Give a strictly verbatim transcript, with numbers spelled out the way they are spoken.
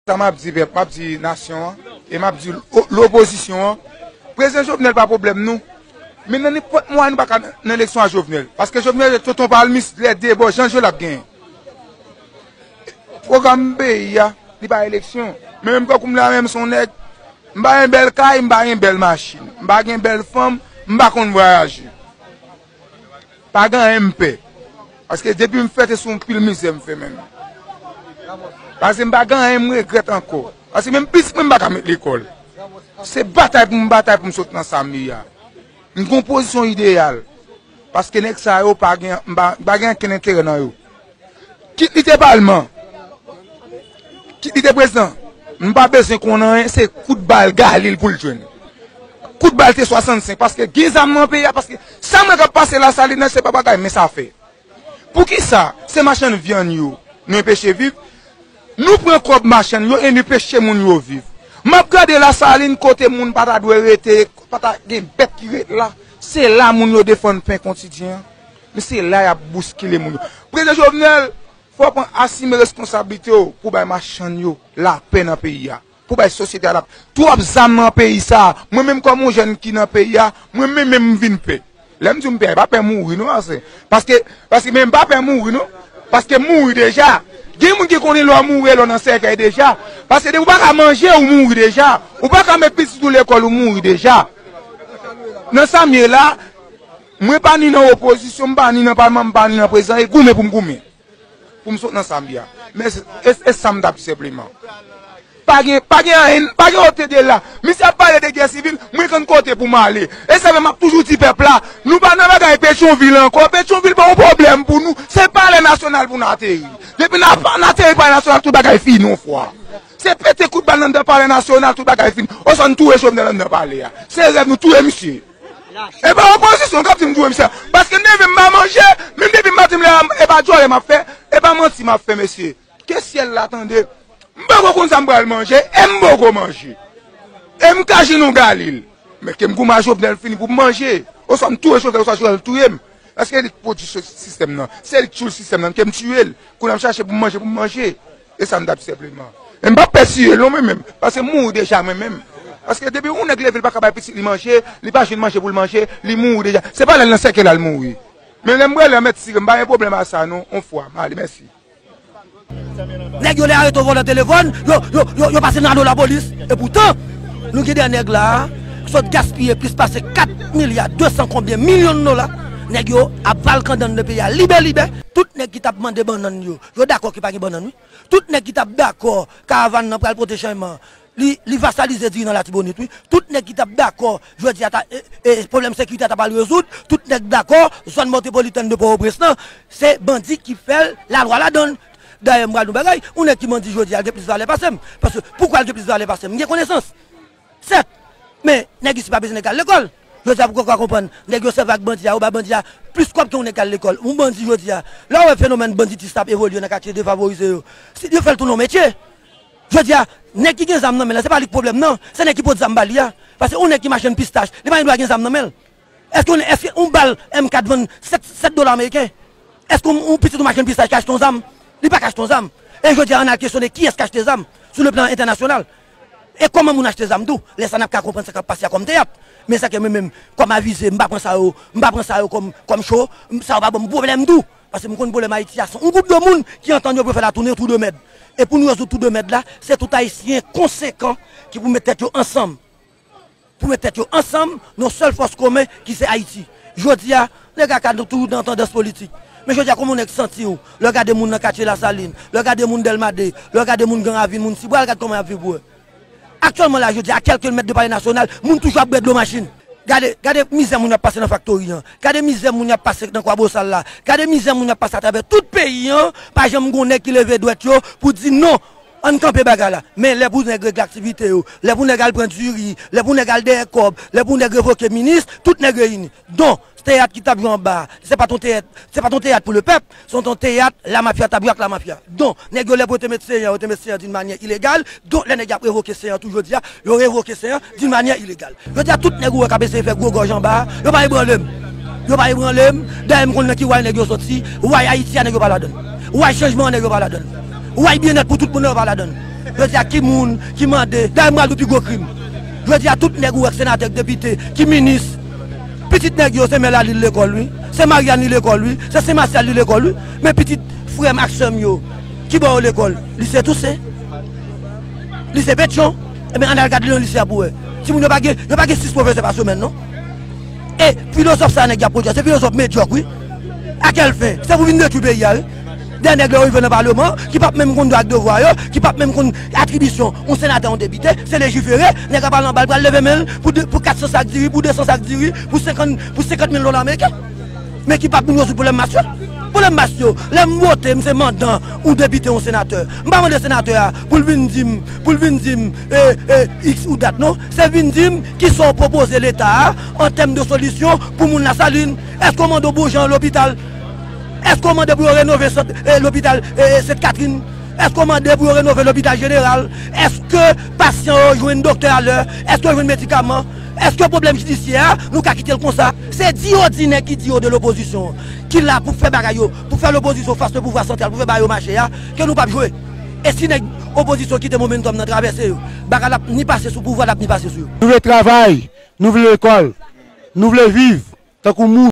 Sa m ap di pèp, m ap di nasyon an, e m ap di o- lopozisyon an, prezidan Jovenel pa pwoblèm nou. Men nan nenpòt mwa, nou pa ka nan eleksyon a Jovenel. Paske Jovenel se tonton palmis, lè de bò, jan l jwe l ap genyen. Pwogram peyi a, li pa eleksyon. Men menm tankou m la menm, se yon nèg, m pa gen bèl kay, m pa gen bèl machin, m pa gen bèl fanm, m pa konn vwayaje. Pa gen anyen m pè. Paske depi m fèt, se sou yon pil mizè m fè menm. Paske m pa gen anyen m regrèt ankò. Paske menm pitit mwen m pa ka met lekòl. Se batay pou m batay pou m sot nan sa m ye a. M gen yon pozisyon ideyal. Paske nèg sa yo pa gen, m pa, m pa gen okenn enterè nan yo. Kit li te palman, kit li te prezidan, m pa bezwen konn anyen, se kout bal Galil pou l jwenn. Kout bal te swasannsenk, paske gen zam nan peyi a, paske sa m wè k ap pase Lasalin nan, se pa bagay, men sa fè. Poukisa se machann vyann yo nou enpeche viv? Nou pran kòb machann yo e nou peche moun yo viv. M ap gade Lasalin kote moun pa ta dwe rete, pa ta gen bèt ki ret la. Se la moun yo defann pen kotidyen an. Men se la y ap bouskile moun yo. Prezidan Jovenel, fò w pran asime reskonsablite w pou bay machann yo lapè nan peyi a. Pou bay sosyete a lapè. Twòp zam nan peyi sa a. Mwen menm kòm yon jèn ki nan peyi a, mwen menm menm m vin pè. Lè m di w m pè, e pa pè mouri non, ase. Paske, paske men m pa pè mouri non. Paske m mouri deja. Gen moun ki konnen lè w mouri, lè w nan sèkèy deja. Paske depi w pa ka manje, ou mouri deja. Ou pa ka met pitit ou lekòl, ou mouri deja. Nan sa m ye la, mwen pa ni nan opozisyon, m pa ni nan palman, m pa ni nan prezidan, e goumen pou m goumen. Pou m sot nan sa m ye a. Men se, e, e sa m t ap di senpleman. Pa gen, pa gen anyen, pa gen ote de la. Misye ap pale de gè sivil, mwen konn kote pou m ale. E sa fè m ap toujou di pèp la, nou pa nan bagay Petyonvil ankò. Petyonvil pa yon pwoblèm pou nou. Se Palè Nasyonal pou n ateri. Depi n ap, n ateri Palè Nasyonal, tout bagay fini yon fwa. Se pete kout bal anndan Palè Nasyonal, tout bagay fini. Oswa n touye Jovenel anndan palè a. Se rèv nou touye misye. E pa opozisyon k ap di m touye misye. Paske m leve m pa manje, menm depi maten m leve, e pa djòlè m ap fè, e pa manti m ap fè, mesye. Ke syèl la tande. M poko konn sa m pral manje, e m poko manje. E m ka jwenn yon Galil. Men ke m goumen a Jovenel fini pou m manje. Oswa m touye Jovenel, oswa Jovenel touye m. Paske li k pwodui sistèm nan. Se li k tchoul sistèm nan, ke m tiye l. Kounye a m chache pou m manje, pou m manje. E sa m t ap di senpleman. E m p ap pè tiye l non mwen menm. Paske m mouri deja mwen menm. Paske depi yon nèg leve, li pa ka bay pitit li manje, li pa jwenn manje pou l manje, li mouri deja. Se pa lè l nan sèkèy la l mouri. Men lè m rele, mèt tire, m pa gen pwoblèm a sa non, on fwa. M ale, mèsi. Nèg yo lè arete yon vòlè telefòn, yo, yo, yo, yo pase nan do lapolis. Epoutan, nou gen de nèg la a, sot gaspiye plis pase kat milya de san konbyen milyon dola. Nèg yo ap valkandan nan peyi a libelibè. Tout nèg ki t ap mande bannann yo, yo dakò ke pa gen bannann wi. Tout nèg ki t ap dakò karavàn nan pral pote chèmen an, li, li vasalize dirijan Latibonit wi. Tout nèg ki t ap dakò jodi a ta, e, e, pwoblèm sekirite a ta pral rezoud, tout nèg dakò zòn metwopolitèn de Pòtoprens lan, se bandi ki fè l, lalwa ladan l. Dayè m pral di w bagay, yon nèg ki bandi jodi a, l gen plis valè pase m. Paske poukwa l gen plis valè pase m? M gen konesans. Sèt, men nèg isi pa bezwen nèg al lekòl. Jodi a pou w ka konprann, nèg yo sèvi ak bandi a, yo ba bandi a plis kòb ke yon nèg k al lekòl. Yon bandi jodi a, lè w wè fenomèn banditis la ap evolye nan katye defavorize yo, si yo fè l tounen yon metye. Jodi a, nèg ki gen zam nan men l la, se pa li k pwoblèm nan, se nèg ki pot zam ba li a. Paske yon nèg ki machann pistach, li pa gen dwa gen zam nan men l. Èske yon, èske yon bal M kat vann sèt, sèt dola ameriken? Èske yon, yon pitit yon machann pistach ka achte yon zam? Li pa ka achte yon zam. E jodi a, ann al kesyone kiyès k achte zam sou le plan entènasyonal. E kòman moun achte zam tou? Lè sa n ap ka konprann sa k ap pase a kòm teyat. Men sa ke mwen menm, kòm avize, m pa pran sa yo, m pa pran sa yo kòm, kòm cho, m, sa yo pa ban m pwoblèm tou. Paske m konn pwoblèm Ayiti a, se yon gwoup de moun ki antann yo pou yo fè la tounen tou de mèd. E pou nou rezoud tou de mèd la, se tout Ayisyen konsekan ki pou met tèt yo ansanm. Pou met tèt yo ansanm nan yon sèl fòs komen ki se Ayiti. Jodi a, nèg la ka toujou nan tandans politik. Men jodi a, kòman yon nèg santi w lè w gade moun nan katye Lasalin, lè w gade moun Dèlma de, lè w gade moun Gran Ravin, moun Sibral, gad kòman y ap viv pou yo. Aktyèlman la, jodi a, a kèlke mèt de Palè Nasyonal, moun toujou ap bwè dlo machin. Gade, gade mizè moun y ap pase nan faktori an. Gade mizè moun y ap pase nan Kwabosal la. Gade mizè moun y ap pase atravè tout peyi an. Pa janm gon nèg ki leve dwèt yo pou di non. Ann kanpe bagay la. Men lè pou nèg regle aktivite yo, lè pou nèg al pran diri, lè pou nèg al dèyè kòb, lè pou nèg revoke minis, tout nèg reyini. Don, teyat ki t ap jwe anba a, se pa t yon teyat, se pa t yon teyat pou lepèp, se yon teyat lamafya t ap jwe ak lamafya. Don, nèg yo lè pou yo te met Senyè, yo te met Senyè d'une manière illégale. Don, lè nèg y ap revoke Senyè tou jodi a, yo revoke Senyè d'une manière illégale. Jodi a, tout nèg ou wè k ap eseye fè gwo gòj anba a, yo pa ebranle m. Yo pa ebranle m. Dayè, m konn nan ki way nèg yo soti. Way Ayiti a, nèg yo pa ladann. Way chanjman an, nèg yo pa ladann. Way byennèt pou tout moun nan, yo pa ladann. Jodi a ki moun ki mande, dayè m pral di w pi gwo krim. Jodi a tout nèg ou wè k senatè, k depite, ki minis, pitit nèg yo se Mèlali li lekòl wi, se Maryani li lekòl wi, se Sen Masyal li lekòl wi, men pitit frè m ak sè m yo, ki bò yo lekòl? Lise Tousen, lise Petyon. Ebyen ann al gade nan lise a pou wè. Timoun yo pa gen, yo pa gen sis pwofesè pa semèn non. E filozòf sa nèg y ap pwodui a, se filozòf medyòk wi. A kèl fen? Se pou vin detwi peyi a wi. Dè nèg lè yo rive nan palman, ki p ap menm konn dwa ak devwa yo, ki p ap menm konn atribisyon yon senatè, yon depite, se lejifere, nèg ap al anba, l pral leve men l pou de, pou kat san sak diri, pou de san sak diri, pou senkant, pou senkant mil dola ameriken. Men ki p ap vin rezoud pwoblèm mas yo. Pwoblèm mas yo, lè m vote, m se mandan, yon depite, yon senatè. M pa mande senatè a pou l vin di m, pou l vin di m, e, e, iks ou dat non. Se vin di m kisa w pwopoze Leta a an tèm de solisyon pou moun Lasalin. Èske w mande w bon jan lopital? Èske w mande pou yo renove sant, e, lopital, e, e, Sent Katrin? Èske w mande pou yo renove lopital jeneral? Èske pasyan yo jwenn doktè alè? Èske yo jwenn medikaman? Èske pwoblèm jidisyè a, nou ka kite l konsa? Se di yo di nèg ki di yo de lopozisyon an, ki la pou fè bagay yo, pou fè lopozisyon fas le pouvwa santral, pou fè bagay yo mache a, ke nou p ap jwe. E si nèg opozisyon kite momentum nan travèse yo, bagay la ap ni pase sou pouvwa, l ap ni pase sou yo. Nou vle travay, nou vle lekòl, nou vle viv tankou moun.